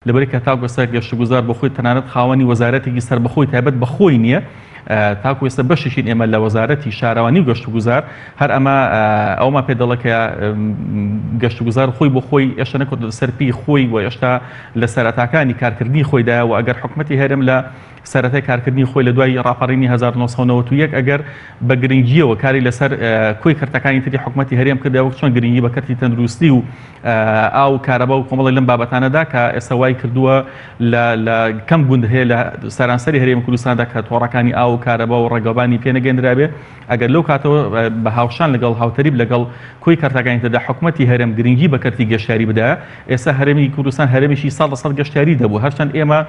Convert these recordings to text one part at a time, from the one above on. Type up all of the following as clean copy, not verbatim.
لەبەرئەوەی کە تاکو ئێستا گەشتوگوزار بۆ خۆی تەنانەت خاوەنی وەزارەتێکی سەربەخۆی تایبەت بە خۆی نییە، تاکو ئێستا بەشێکین ئێمە لە وەزارەتی شارەوانی و گەشتوگوزار، هەر ئەمە ئەوەمان پێ دەڵێ کە گەشتوگوزار خۆی بۆ خۆی ئێشتا نەکەوتۆتە سەر پێی خۆی و ئێشتا لە سەرەتاکانی کارکردنی خۆیدایە و ئەگەر حکومەتی هەرێم لە سەرەتای کارکردنی خۆی لە دوای ڕاپەڕینی 1991 ئەگەر بە گرنگییەوە کاری لەسەر کۆی کەرتەکانی تری حکومەتی هەرێم کردایە وەک چۆن گرنگی بە کەرتی تەندروستی و ئاو و کارەبا و کۆمەڵێک لەم بابەتانەدا کە ئێستا وای کردووە لە لە کەم گوند هەیە لە سەرانسەری هەرێمی کوردستاندا کە تۆڕەکانی ئاو و کارەبا و ڕێگەوبانی پێ نەگەندرابێ ئەگەر لەو کاتەوە بە هاوشان لەگەڵ هاوتەریب لەگەڵ کۆی کەرتەکانی تردا حکومەتی هەرێم گرنگی بە کەرتی گەشتیاری بدایە ئێستا هەرێمی کوردستان هەرێمێکی سەد لە سەد گەشتیاری دەبوو هەرچەند ئێمە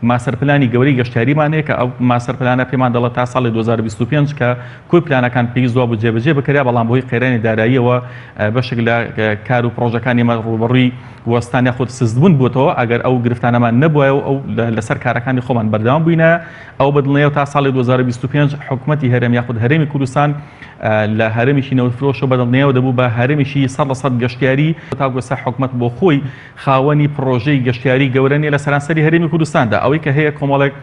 ماستەر پلانی گەورەی گەشتیاریمان هەیە کە ئەو ماستەر پلانە پێمان دەڵێت تا ساڵی 2025 کە کۆی پلانەکان پێویست وابوو جێبەجێ بکرێت، بەڵام بەهۆی قەیرانی داراییەوە بەشێک لە کار و پڕۆژەکانی ئێمە ڕووبەڕووی وەستان یاخود سستبوون بووەتەوە، ئەگەر ئەو گرفتانەمان نەبوایە و ئەو لەسەر کارەکانی خۆمان بەردەوام بووینایە ئەو بە دڵنیایەوە تا ساڵی 2025 حکومەتی هەرێم یاخود هەرێمی کوردستان لە هەرێمێکی نەوتفرۆشەوە بە دڵنیایەوە دەبوو بە هەرێمێکی 100% گەشتیاری. تاکو ئێستا حکومەت بۆ خۆی خاوەنی پڕۆژەی گەشتیاری گەورە نیە لە سەرانسەری هەرێمی کوردستاندا، ئەوەی کە هەیە کۆمەڵێک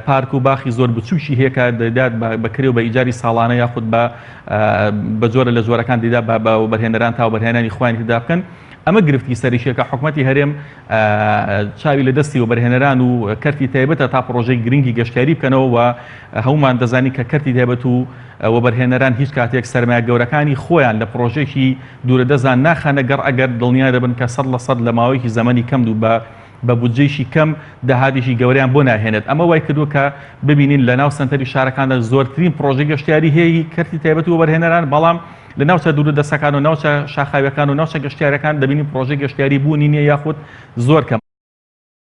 پارک و باخی زۆر بچووکی هەیە کە دەیدات بە کرێ و بە ئیجاری ساڵانە یاخود بە بە جۆرە لە جۆرەکان دەیدا بە وەبەرهێنەران تا وەبەرهێنانی خۆیان تێدا بکەن. ئەمە گرفتی سەرەکیە کە حکومەتی هەرێم چاوی لە دەستی وەبەرهێنەران و کەرتی تایبەتە تا پڕۆژەی گرنگی گەشتیاری بکەنەوە و هەموومان دەزانین کە کەرتی تایبەت و وەبەرهێنەران هیچ کاتێک سەرمایە گەورەکانی خۆیان لە پڕۆژەیەکی دوورەدەستدا ناخەنە گەڕ ئەگەر دڵنیا دەبن کە 100% لە ماوەیەکی زەمەنی کەم و بە بە بودجەیەکی کەم داهاتێکی گەورەیان بۆ ناهێنێت ئەمە وای کردووە کە ببینین لە ناو سەنتەری شارەکاندا زۆرترین پڕۆژەی گەشتیاری هەیە هی کەرتی تایبەت و وەبەرهێنەران بەڵام لە ناوچە دوورەدەستەکان و ناوچە شاخاویەکان و ناوچە گەشتیارەکان دەبینین پڕۆژەی گەشتیاری بوونی نییە یاخود زۆر کەم.